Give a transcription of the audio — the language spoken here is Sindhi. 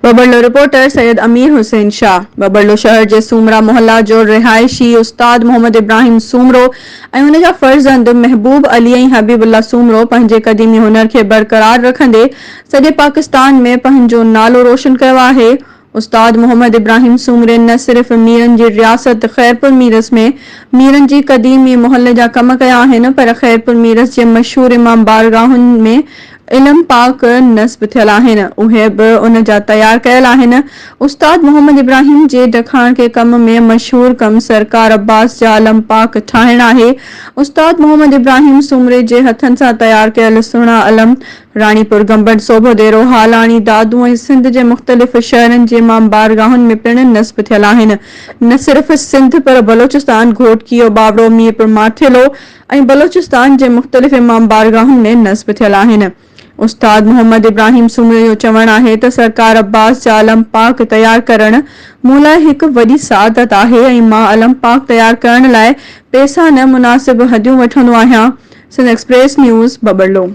ٻٻرلو، رپورٽر، سيد امير حسين شاهه، ٻٻرلو شهر جي سومرا محلا جو رهائشي استاد محمد ابراهيم سومرو ۽ ان جا فرزند محبوب علي ۽ حبيب الله سومرو پنهنجي قديمي هنر کي برقرار رکندي سڄي پاڪستان ۾ پنهنجو نالو روشن ڪيو آهي. استاد محمد ابراهيم سومري نه صرف ميرن جي رياست خيرپور ميرس ۾ ميرن جي قديمي محلي جا ڪم ڪيا آهن پر خيرپور ميرس جي مشهور امام بارگاهن ۾ علم پاڪ نصب ٿيل آهن، اهي به ان جا تيار ڪيل آهن. استاد محمد ابراهيم جي ڊکاڻڪي ڪم ۾ مشهور ڪم سرڪار عباس جا علم پاڪ ٺاهڻ آهي. استاد محمد ابراهيم سومري جي هٿن سان تيار ڪيل سهڻا علم راڻيپور، گمبٽ، سوڀوديرو، هالاڻي، دادو ۽ سنڌ جي مختلف شهرن جي امام بارگاهن ۾ پڻ نصب ٿيل آهن. نه صرف سنڌ پر بلوچستان، گهوٽڪي، اوٻاوڙو، ميرپور ماٿيلو، ۽ بلوچستان جي مختلف امام بارگاهن ۾ نصب ٿيل آهن. استاد محمد ابراهيم سومري جو چوڻ آهي ته سرڪار عباس جا علم پاڪ تيار ڪرڻ مون لاء هڪ وڏي سعادت آهي ۽ مان علم پاڪ تيار ڪرڻ لاء پئسا نه مناسب هديون وٺندو آهيان. Sindh express news, Babarlo.